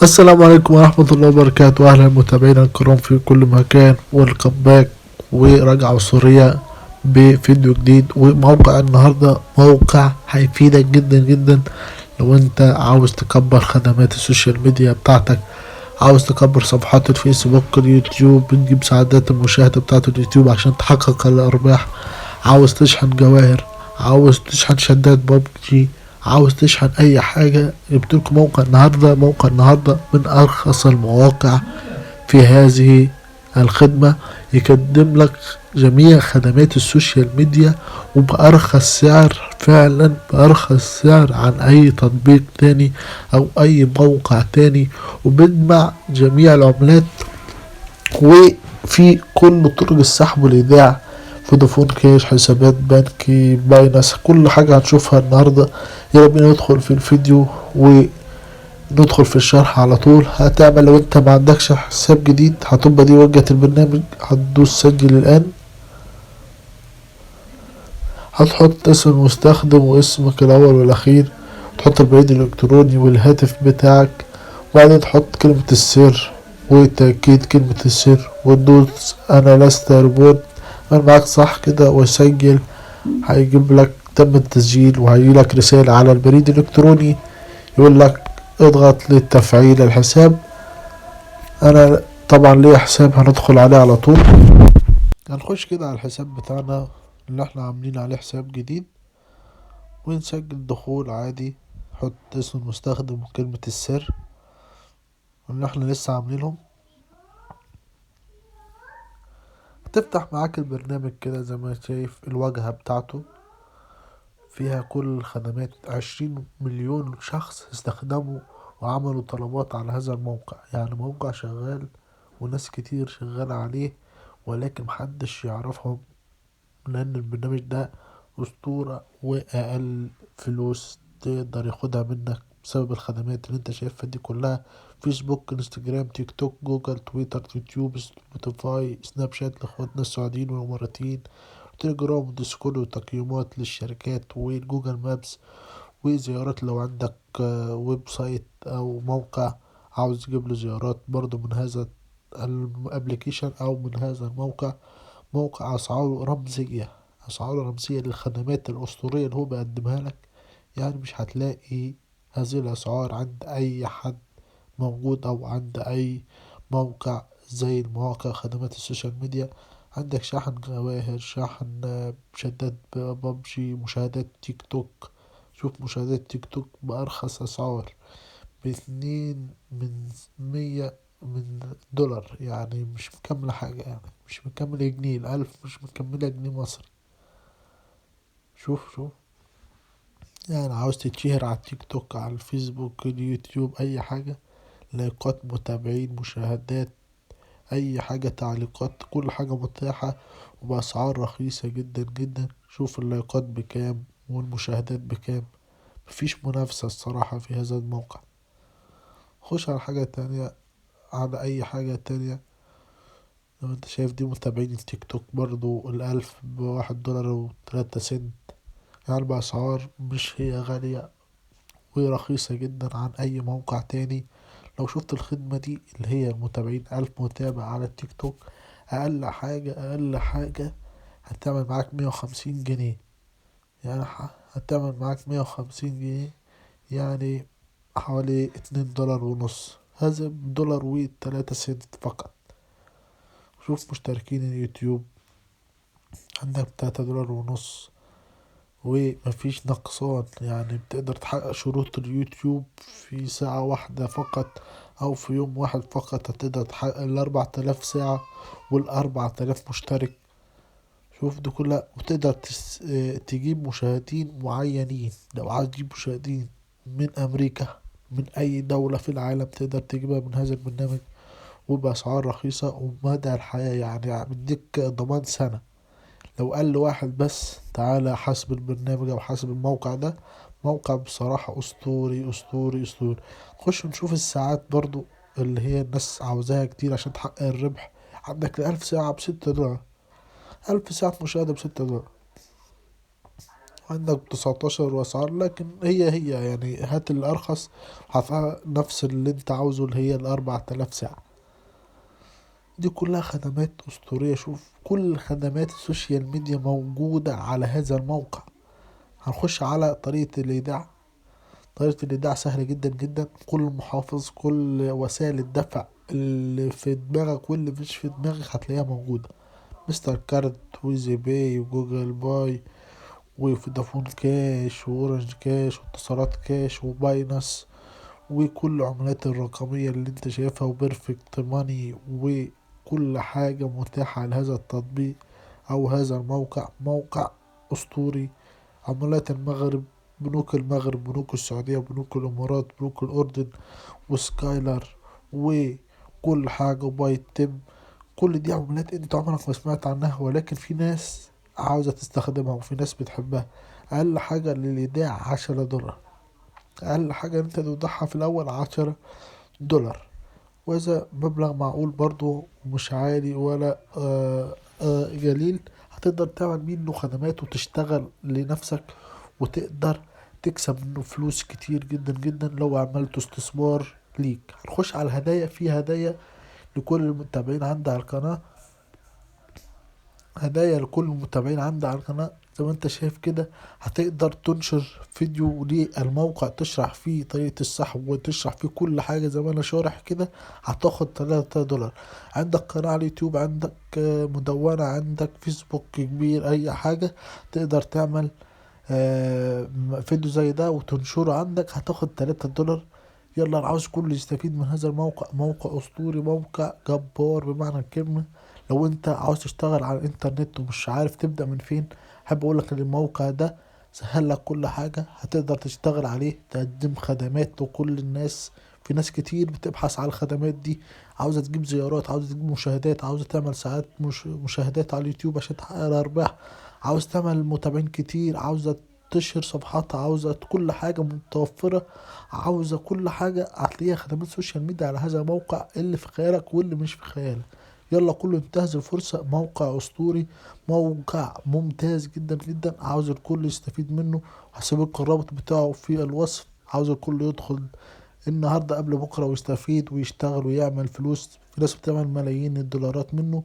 السلام عليكم ورحمة الله وبركاته. أهلا متابعينا الكرام في كل مكان، welcome back ورجعوا سوريا بفيديو جديد. وموقع النهاردة موقع هيفيدك جدا جدا لو انت عاوز تكبر خدمات ال social media بتاعتك، عاوز تكبر صفحات الفيسبوك، اليوتيوب، بتجيب ساعات المشاهدة بتاعت اليوتيوب عشان تحقق الأرباح، عاوز تشحن جواهر، عاوز تشحن شدات بابجي، عاوز تشحن اي حاجة. جبتلكم موقع النهاردة. موقع النهاردة من ارخص المواقع في هذه الخدمة، يقدم لك جميع خدمات ال social media وبأرخص سعر، فعلا بأرخص سعر عن اي تطبيق تاني او اي موقع تاني، وبيجمع جميع العملات وفي كل طرق السحب والايداع، فودافون كاش، حسابات بنكي، باينانس، كل حاجة هنشوفها النهاردة. يلا بينا ندخل في الفيديو وندخل في الشرح على طول. هتعمل لو انت ما عندكش حساب جديد هتبقى دي واجهة البرنامج، هتدوس سجل الآن، هتحط اسم المستخدم واسمك الأول والأخير، تحط البريد الإلكتروني والهاتف بتاعك، وبعدين تحط كلمة السر وتأكيد كلمة السر وتدوس أنا لست روبوت، أنا معاك صح كده، وسجل. هيجيب لك تم التسجيل، وهيجيلك رسالة على البريد الإلكتروني يقول لك اضغط لتفعيل الحساب. أنا طبعا ليا حساب هندخل عليه على طول. هنخش كده على الحساب بتاعنا اللي احنا عاملين عليه حساب جديد ونسجل دخول عادي، حط اسم المستخدم وكلمة السر اللي احنا لسه عاملينهم. هتفتح معاك البرنامج كده زي ما شايف، الواجهة بتاعته فيها كل الخدمات. 20 مليون شخص استخدموا وعملوا طلبات على هذا الموقع، يعني موقع شغال وناس كتير شغالة عليه، ولكن محدش يعرفهم لأن البرنامج ده أسطورة وأقل فلوس تقدر ياخدها منك بسبب الخدمات اللي انت شايفها دي كلها: فيسبوك، انستجرام، تيك توك، جوجل، تويتر، يوتيوب، سبوتيفاي، سناب شات لاخواتنا السعوديين والاماراتيين، تليجرام وديسكورد، وتقييمات للشركات، وجوجل مابس، وزيارات لو عندك website او موقع عاوز تجيب له زيارات برضو من هذا ال application او من هذا الموقع. موقع اسعاره رمزية، اسعاره رمزية للخدمات الاسطورية اللي هو بيقدمها لك، يعني مش هتلاقي هذه الاسعار عند اي حد موجود او عند اي موقع زي المواقع خدمات ال social media. عندك شحن جواهر، شحن شدات بابجي، مشاهدات تيك توك. شوف مشاهدات تيك توك بأرخص أسعار، ب2 من 100 من دولار، يعني مش مكملة حاجة، يعني مش مكملة جنيه، ال1000 مش مكملة جنيه مصري. شوف شوف، يعني عاوز تتشهر على التيك توك، على الفيسبوك، اليوتيوب، اي حاجة، لايكات، متابعين، مشاهدات، اي حاجة، تعليقات، كل حاجة متاحة وبأسعار رخيصة جدا جدا. شوف اللايكات بكام والمشاهدات بكام، مفيش منافسة الصراحة في هذا الموقع. خش على حاجة تانية، على اي حاجة تانية. لو انت شايف دي متابعين التيك توك برضو، ال1000 ب1 دولار و3 سنت، يعني بأسعار مش هي غالية ورخيصة جدا عن أي موقع تاني. لو شفت الخدمة دي اللي هي المتابعين، 1000 متابع على التيك توك، أقل حاجة أقل حاجة هتعمل معاك 150 جنيه، يعني هتعمل معاك 150 جنيه، يعني حوالي 2.5 دولار، هذا دولار و3 سنت فقط. شوف مشتركين اليوتيوب عندك 3.5 دولار ومفيش نقصان، يعني بتقدر تحقق شروط اليوتيوب في ساعة واحدة فقط أو في يوم واحد فقط، هتقدر تحقق ال4000 ساعة وال4000 مشترك. شوف دي كلها، وتقدر تجيب مشاهدين معينين. لو عايز تجيب مشاهدين من أمريكا، من أي دولة في العالم، تقدر تجيبها من هذا البرنامج وبأسعار رخيصة ومدى الحياة، يعني بيديك ضمان سنة. لو قال واحد بس تعالى حاسب البرنامج او حاسب الموقع ده، موقع بصراحة اسطوري اسطوري اسطوري. خش نشوف الساعات برضو اللي هي الناس عاوزاها كتير عشان تحقق الربح. عندك ال1000 ساعة ب6 دولار، 1000 ساعة مشاهدة ب6 دولار. وعندك 19 واسعار، لكن هي هي يعني هات الارخص هتلاقي نفس اللي انت عاوزه اللي هي 4000 ساعة. دي كلها خدمات اسطورية. شوف كل خدمات ال social media موجودة على هذا الموقع. هنخش على طريقة الايداع. طريقة الايداع سهلة جدا جدا، كل المحافظ، كل وسائل الدفع اللي في دماغك واللي مش في دماغك هتلاقيها موجودة. مستر كارد ويزي باي وجوجل باي وفودافون كاش واورنج كاش واتصالات كاش وباينانس وكل العملات الرقمية اللي انت شايفها وبيرفكت ماني وكل حاجة متاحة على هذا التطبيق او هذا الموقع. موقع اسطوري. عملات المغرب، بنوك المغرب، بنوك السعودية، بنوك الامارات، بنوك الاردن، وسكايلر وكل حاجة، وباي تيب. كل دي عملات انت عمرك ما سمعت عنها، ولكن في ناس عاوزة تستخدمها وفي ناس بتحبها. اقل حاجة للايداع $10، اقل حاجة انت تودعها في الاول $10، وهذا مبلغ معقول برضو، مش عالي ولا قليل. هتقدر تعمل منه خدمات وتشتغل لنفسك وتقدر تكسب منه فلوس كتير جدا جدا لو عملت استثمار ليك. هنخش على الهدايا. في هدايا لكل المتابعين عندي على القناة، هدايا لكل المتابعين عندي على القناة. زي ما انت شايف كده هتقدر تنشر فيديو للموقع تشرح فيه طريقة السحب وتشرح فيه كل حاجة زي ما انا شارح كده، هتاخد $3. عندك قناة على اليوتيوب، عندك مدونة، عندك فيسبوك كبير، اي حاجة تقدر تعمل فيديو زي ده وتنشره عندك، هتاخد $3. يلا انا عاوز كله يستفيد من هذا الموقع، موقع اسطوري، موقع جبار بمعنى الكلمة. لو انت عاوز تشتغل على الانترنت ومش عارف تبدأ من فين، حابب اقولك ان الموقع ده سهل لك كل حاجة، هتقدر تشتغل عليه، تقدم خدمات لكل الناس. في ناس كتير بتبحث على الخدمات دي، عاوزة تجيب زيارات، عاوزة تجيب مشاهدات، عاوزة تعمل ساعات مشاهدات على اليوتيوب عشان تحقق ارباح، عاوز تعمل متابعين كتير، عاوزة تشهر صفحاتها، عاوزة كل حاجة متوفرة، عاوزة كل حاجة. هتلاقيها خدمات social media على هذا الموقع، اللي في خيالك واللي مش في خيالك. يلا كله انتهز الفرصة، موقع أسطوري، موقع ممتاز جدا جدا، عاوز الكل يستفيد منه. هسيب لكم الرابط بتاعه في الوصف. عاوز الكل يدخل النهاردة قبل بكرة ويستفيد ويشتغل ويعمل فلوس. في ناس بتعمل ملايين الدولارات منه.